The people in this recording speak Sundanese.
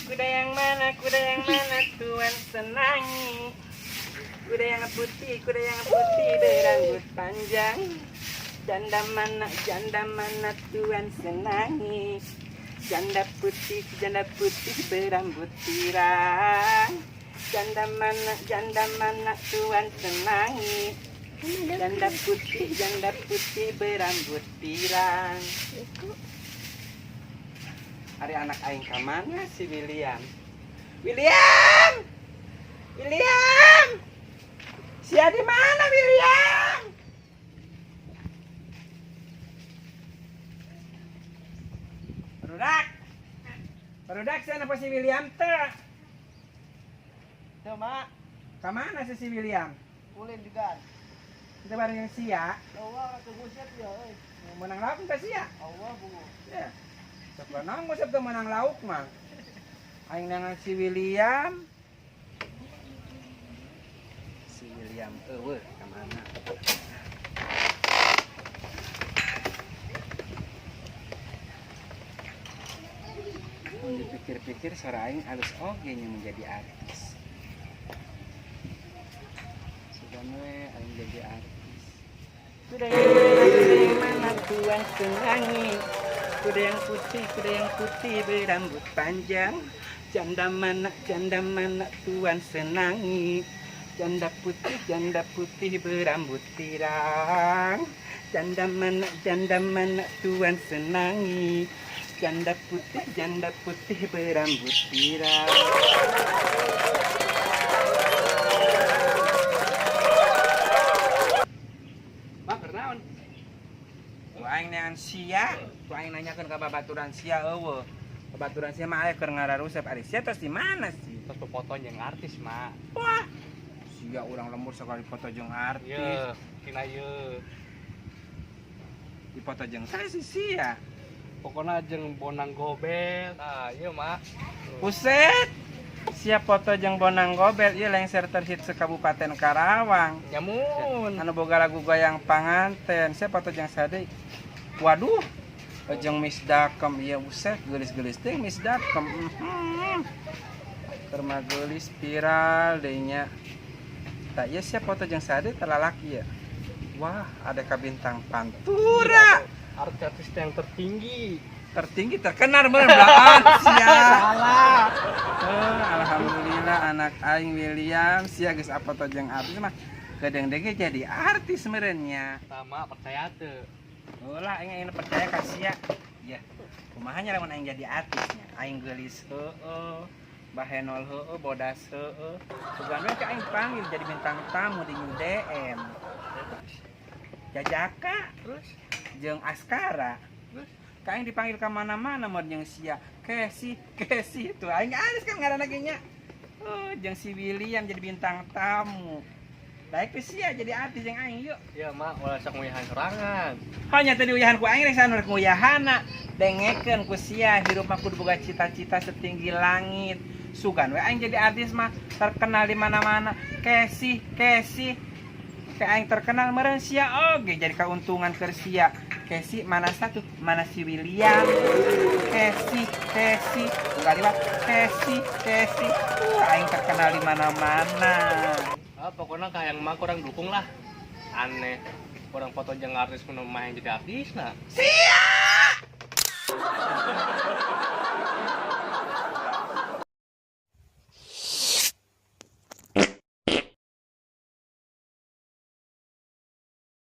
Kuda yang mana tuan senangi? Kuda yang putih berambut panjang. Janda mana tuan senangi? Janda putih berambut pirang. Janda mana tuan senangi? Janda putih berambut pirang. Ari anak aing ka mana si William? William! William! Sia di mana William? Barudak. Barudak sia apa si William teh? Tuh, Mak. Ka mana sih si William? Ulin juga. Kita bareng yang sia. Allah ke ngusep ya, euy. Menang lauk ka sia? Allah bungu. Ya. Sok nang ngusep teh menang lauk mah. Aing nangan si William. Si William eueuh ka mana? Mun dipikir-pikir suara aing alus oge nya menjadi artis. Sugan we aing jadi artis. Kuda yang mana tuan senangi? Kuda yang putih berambut panjang. Janda mana tuan senangi? Janda putih berambut pirang. Janda mana tuan senangi? Janda putih berambut pirang. Mak, kenaon? Ku aing neangan sia, ku aing nanyakeun ka babaturan sia eueuh. Babaturan sia mah aya keur ngararusep ari sia tos di mana sih? Terus foto jeung artis, Mak. Wah. Sia urang lembur sakali foto jeung artis. Ye, tina ye. Dipoto jeung saya si sia. Pokona jeung Bonang Gobel. Ah, ieu, Mak. Buset. Sia foto jeung Bonang Gobel ieu lengser terhit sekabupaten Karawang. Nyamun. Anu boga lagu goyang panganten. Sia foto jeung sade. Waduh. Jeung Miss Dakem ieu buset geulis-geulis teh Miss Dakem. Keur mah geulis viral deui nya. Tah ieu sia foto jeung sade teh lalaki ya. Wah, ada ka bintang Pantura. Artis yang tertinggi. Tertinggi terkenal bener belaan sia. Salah. Alhamdulillah anak aing William sia geus apoto jeung artis mah gedeung deui jadi artis meureun nya. Tama percaya teu. Ulah aing aing percaya ka sia. Ya, kumaha nya lamun aing jadi artisnya? Aing geulis heueuh, bahenol heueuh, bodas heueuh. Sugan we ka aing panggil jadi bintang tamu di New DM. Jajaka Terus jeung Askara. Terus? Ka aing dipanggil ka mana-mana mun jeung sia. Kesi, Kesi tuh aing alis kan ngaranna ge nya. Oh, jeung si William jadi bintang tamu. Baik ke sia jadi artis jeung aing yuk. Ya, Mak, ulah sok nguyahan sorangan. Hanya tadi uyahan ku aing rek sanur nguyahana. Dengekeun ku sia hirup mah kudu boga cita-cita setinggi langit. Sugan we aing jadi artis mah terkenal di mana-mana. Kesi, Kesi. Ke aing terkenal meureun sia oge jadi kauntungan keur sia. Kesi mana satu, mana si William. Kesi, Kesi. Enggak liwat. Kesi, Kesi. Aing terkenal di mana-mana. Ah, pokoknya kayak mah kurang dukung lah. Aneh. Kurang foto jeung artis kudu mah yang jadi artis nah. Sia!